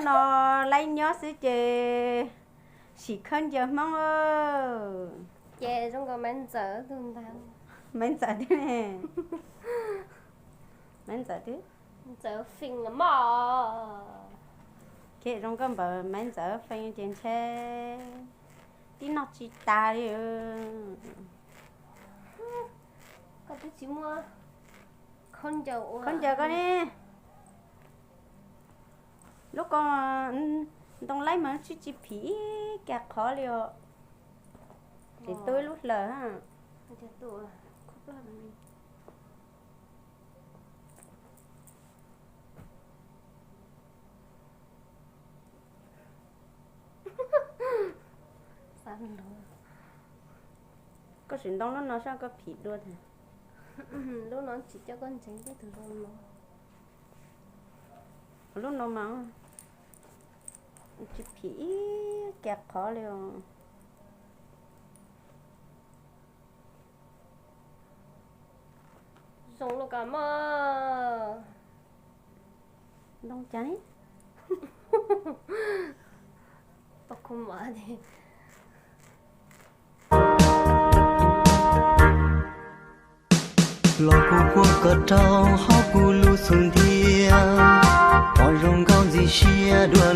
No laib nyob xwb ces sim khaub ncaws Hmoob. Ces zoo nkaus Maiv Ntxawm tus ntawd. Maiv Ntxawm thiab ne. Maiv Ntxawm thiab. Ntxawm feem los mog. Kev zoo nkauj npaum Maiv Ntxawm feem ces ntshe tib noj tsis tas li. Koj twb tsis muaj khaub ncaws ua. Khaub ncaws koj ne. Lub ko ntoo laib mas tsis tsis phim ib ka qhov li os. Tsis tu ib lub hlaws. Koj sim ntoo lub no saib koj phim dua tag. Lub no tsis coj koj ntseeg tib tug zoo no. Lub no mas tsis phim ib ka qhov li os. Zoo los koj mas. Ntoo cas ne? Poj khu mas. Los kuv puag koj rau hauv kuv lub xub ntiag, pom zoo nkauj ntxim siab dua